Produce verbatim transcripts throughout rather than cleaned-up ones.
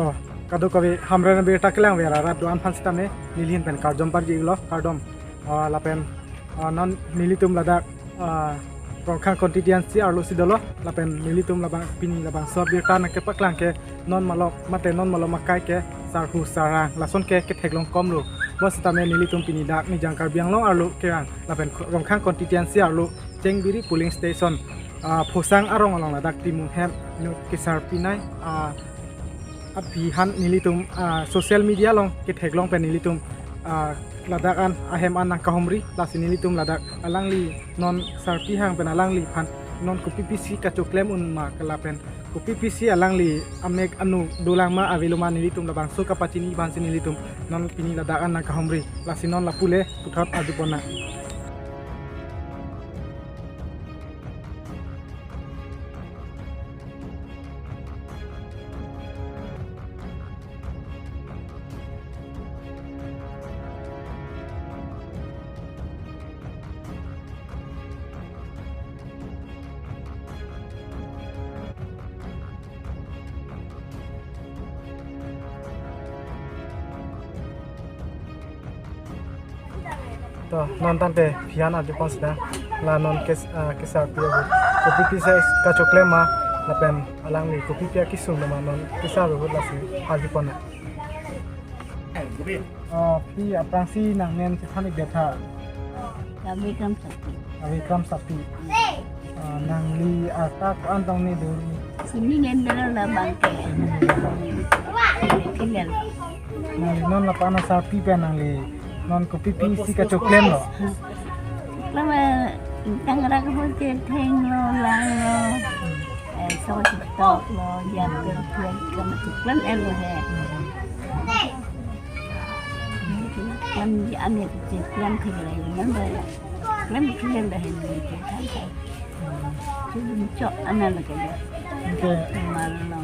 Oh, kadokave Hamren abirta kelang vera rat do-an aphan sitame neli ahin pen kardom parji lo, kardom. Ah, lapen, ah, non nelitum ladak, ah, Rongkhang constituency arlo si dolo, lapen nelitum labang pini labangso abirta nangkepaklang ke non malom mate non malom akai ke sarhu sarang lason ke ketheklong komlo. Bonsitame nelitum pini dak Nijang Karbi Anglong arlo kerang lapen Rongkhang constituency arlo Chengbiri polling station, ah, Phosang arong along ladak Timung hem inut kesarpi nei, ah, aphi aphan nelitum, ah, social media along ketheklong pen nelitum, ah, ladak an ahem an nangkahumri, lasi nelitum ladak alangli non sarpi hang pen alangliphan non kopi pisi kachoklem un ma ke lapen kopi pisi alangli amek anu dolang ma avelo ma nelitum labangso kapachini aphansi nelitum non pini ladak an nangkahumri, lasi non lapu le puthot arjupon nang. To, non tangte pini arjupon sida, la non kes, ah, kesarpi ahu. Kopi pisi kachoklem ma, lapen alangli kopi pi akesung ma non kesar ahut lasi arjupon nang. Ah, pini aphrangsi nangmen si than-ik detha. Kave Kramsapi. Kave Kramsapi. Ah, nangli arta ko-an tong ni duri? Sini ngendera labang ke. Sini ngendera. Kilel. Nangli non lapu-an asarpi pen nangli non kopi pisi kachoklem lo? Lama intang rak bo ke thenglo, langlo. Eh, so TikTok lo, ya ke ke ke choklem el he. Choklem ya ane choklem ke le, man ba. Choklem ke le he ni ke kan ka. Chulun chok ana la ke. Oke. Mal lo.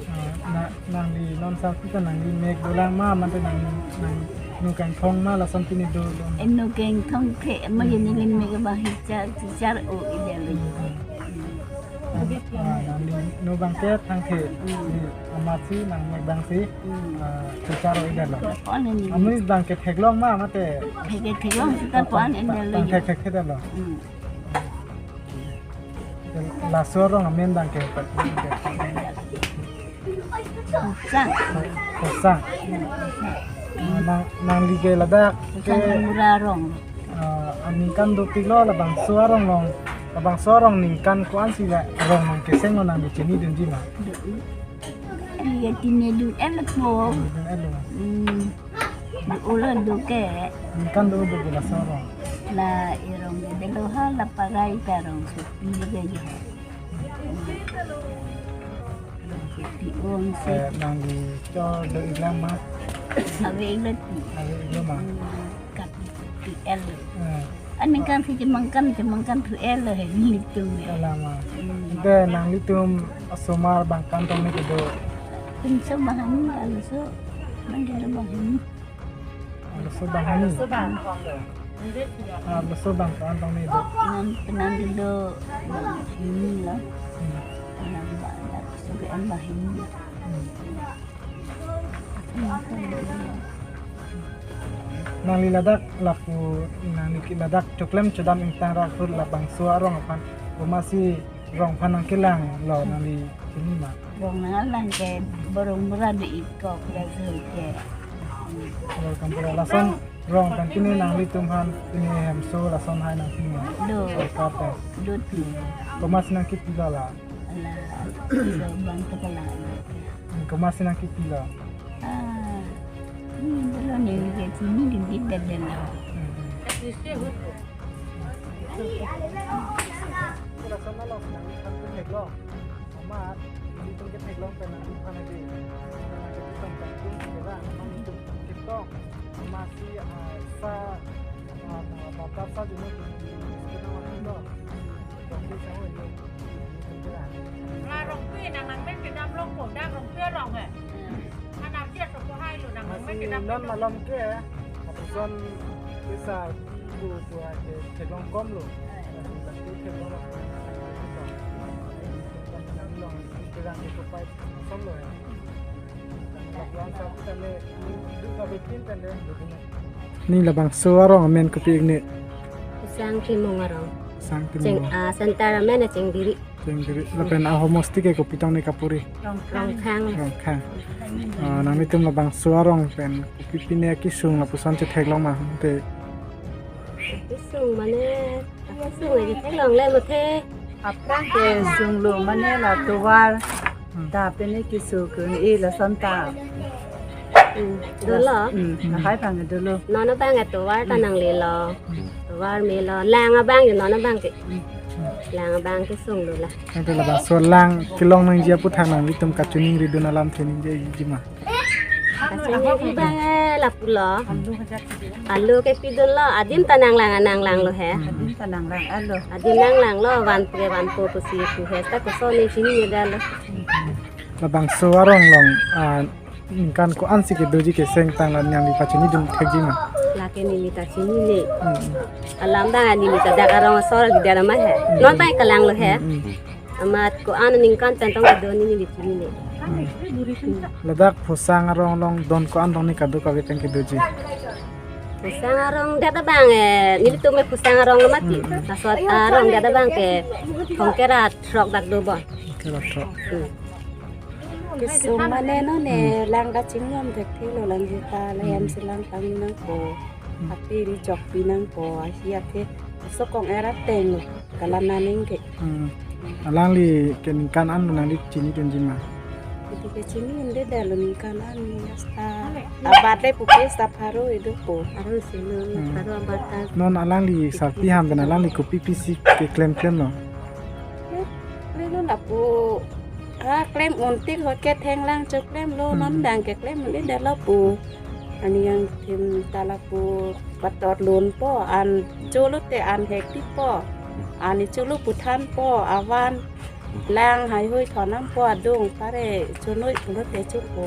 Ah, na, nangli non sarpi ta nangli mek dolang ma, mate nang, nang nu kangthong ma lason pini do, do. Eh, nu kangthong ke, ma ye neli mek ba hichar, hichar o ide lo. Hmm. Ah, nangli nu bang ke thang ke, hmm, ni amatsi nang mek bangsi, hmm, ah, hichar o ide lo. Ko-an ni. Amu bang ke theklong ma, mate. Thek, theklong sita ko-an ide lo. Thek, thek, thek lo. Hmm. Laso arong amen bang ke? Phosang. Phosang. Nang, nangli ke ladak ke Phosang Mura arong. Ah, aningkan dopik lo labangso arong along, labangso arong ningkan ko-ansi la arong nangkeseng lo nangli chinidunji ma? Do. Iya, tinidun el po. Tinidun el lo. Hmm. Do ulo do ke. Ningkan do do laso arong. La arong ke delo ha la parai ta arong sopi ke ya. Arong sopi ong se. Eh, nangli chor do-ik lang ma? Ave-ik lo ti. Ave-ik lo ma? Hmm, kat ti el. Eh. Aningkan si chemangkan, chemangkan thu el he nelitum he. Ala ma. Hmm. Ante nanglitum asomar bang ko-an tong ni kedo? Pinso banghini, arloso. Mangkelo banghini. Arloso banghini. Arloso bang. Arloso bang ko-an tong ni do? Nan penan do banghini lo. Hmm. Nan ba, arloso ke an banghini. Hmm. Nangli ladak lapu, nangli ke ladak choklem chodam ingtang ra ahut labangso arong aphan, komatsi rong aphan nangkelang lo nangli chini ma? Rong nanglang ke Borong Mura do-ik kok laso ke. Welcome pura lason rong pen pini nanglitum aphan pini hemso lason hai nangpi ma? Do. Sorkar pen. Do ti. Komatsi nangkipi lo la? Ala, so bang ke pala. Komatsi nangkipi lo? Ah, ni dolo ne ke chini din din dan dan lo. Hmm. Pura sama lo, nangli aphan ketheklong. Amat, nelitum ketheklong pen nangli aphan adi. Nangli aphan ketheklong pen tum kira, amat nelitum ketheklong. Amatsi, ah, sa, ah, batar sa jino tum, tum, tum, tum, tum, tum. La Rongpi nang nangmen kedam lo ko, dak Rongpi arong he. Anam dia so ko hai lo nang nangmen kedam lo. Masi non malom ke, lapuson kisa pu pu ke theklong kom lo. Lapuson ke theklong lo. Nang long kerang ke kopai som lo he. Ning labangso arong amen kopi ikni? Sang Timung arong. Sang Cheng, Timung. Ah, center amen Chenggiri. Chenggiri. Lapen ahomosti ke kopi tong ni kapuri? Rongkhang. Rongkhang. Ah, nanglitum labangso arong pen kopi pine akesung lapuson chetheklong ma? Te. Akesung mane, akesung lagi theklongle muthe. Aphrang kesunglo mane la tovar. Hmm. Ta pine keso ke-e lason ta. Hmm. Dolo. Hmm. Lahai abang dolo. Non abang tovar ta nanglelo. Hmm. Tovar melo. Lang abang non abang ke. Hmm. Lang abang kesunglo la. Ante labangso lang kelong nangji aphuthak nanglitum kachiningridun alamthe ningjeji ma? Kachiningri abang, eh, lapulo. Alu kepidunlo, adim ta nanglang, nanglanglo he. Adim ta nanglang, alo. Adim nanglanglo, vanpo vanpo pusi pu he, ta koson ni chinine detlo. Labangso arong along, ah, ningkan ko-ansi kedoji keseng tang la nangli pachinidun thekji ma? Lake neli ta chinine. Hmm. Alam abang neli ta dak arong asor di dalam he. Hmm. Non ta kelanglo he. Hmm, hmm. Amat ko-an aningkan pen tong kedo neli chinine. Hmm. Ladak Phosang arong along don ko-an tong ni kadokave pen kedoji? Phosang arong det abang, eh, nelitum ke Phosang arong mati. Hmm, hmm. Laso arong det abang ke thomkep ra throk dak do bon. Thomkep ra throk. Hmm. Kesung mane non ne, hmm, lang kachingrum thekthelo, lang juta la, hmm, hem selang pang nangpo. Hmm. Api ri chokpi nangpo, ahi athe sokong era teng kalam naning ke. Hmm. Alangli ke ningkan an nangli chinidunji ma? Neli ke chinine detlo ningkan an ni asta. Abat le puke asta pharo ido po. Pharo silo, hmm, pharo abat ta. Non alangli sarpi ham pen alangli kopi pisi keklem klemlo? Lelo lapu. Ah, klem untik ho ke thenglang choklemlo, hmm, non abang keklem un-e detlo pu. Ani yang thim ta lapu patot lunpo, an cholo te an hektikpo. Ani cholo pu thanpo, avan lang haihui thon nangpo, adung pare chonoi pulote chopo.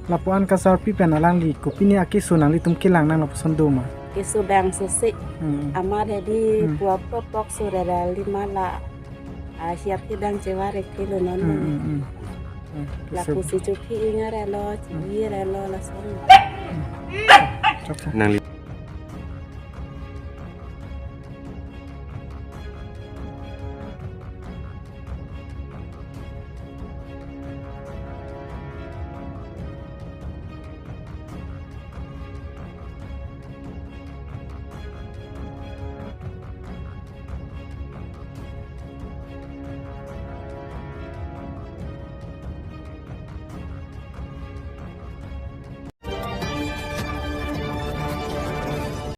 Lapu-an kasarpi pen alangli kopine akesung nanglitum kelang nang lapuson do ma? Keso bang sose. Hmm. Amat hedi, hmm, pu apropok so rera lima la. Ah, siap hidang chevar ek kilo non. Hmm, hmm, hmm. Hmm, keso. Lapusi chokhi inga relo, chibi relo, lason. Hmm. Chok. Nangli